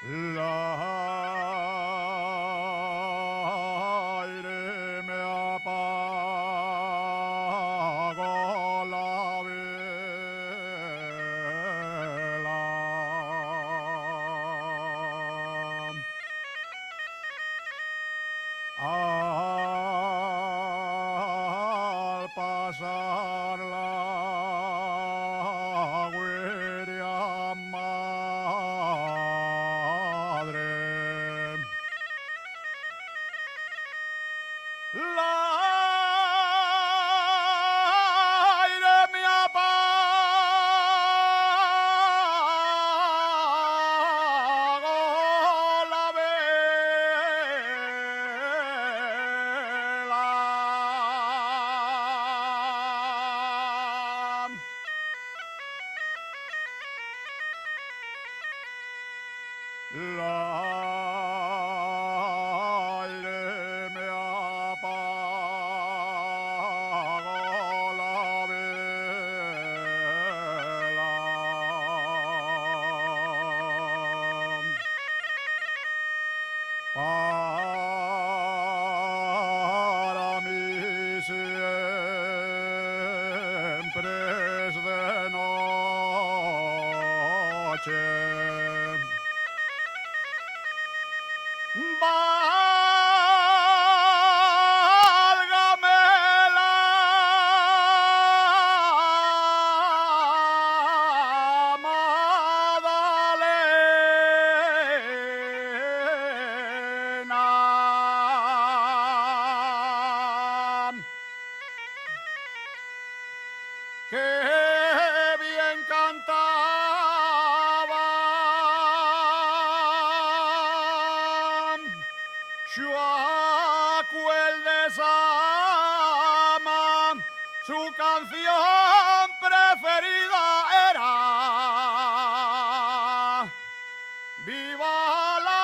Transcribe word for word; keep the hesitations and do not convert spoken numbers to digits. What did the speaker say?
L'aire me apagó la vela. Al pasar la güeria madre, l'aire me apagó la vela. L'aire me apagó la vela. Para mí siempre es de noche. Válgame la Magdalena. Qué bien cantaba Xuaco el de Sama, su canción preferida era Viva la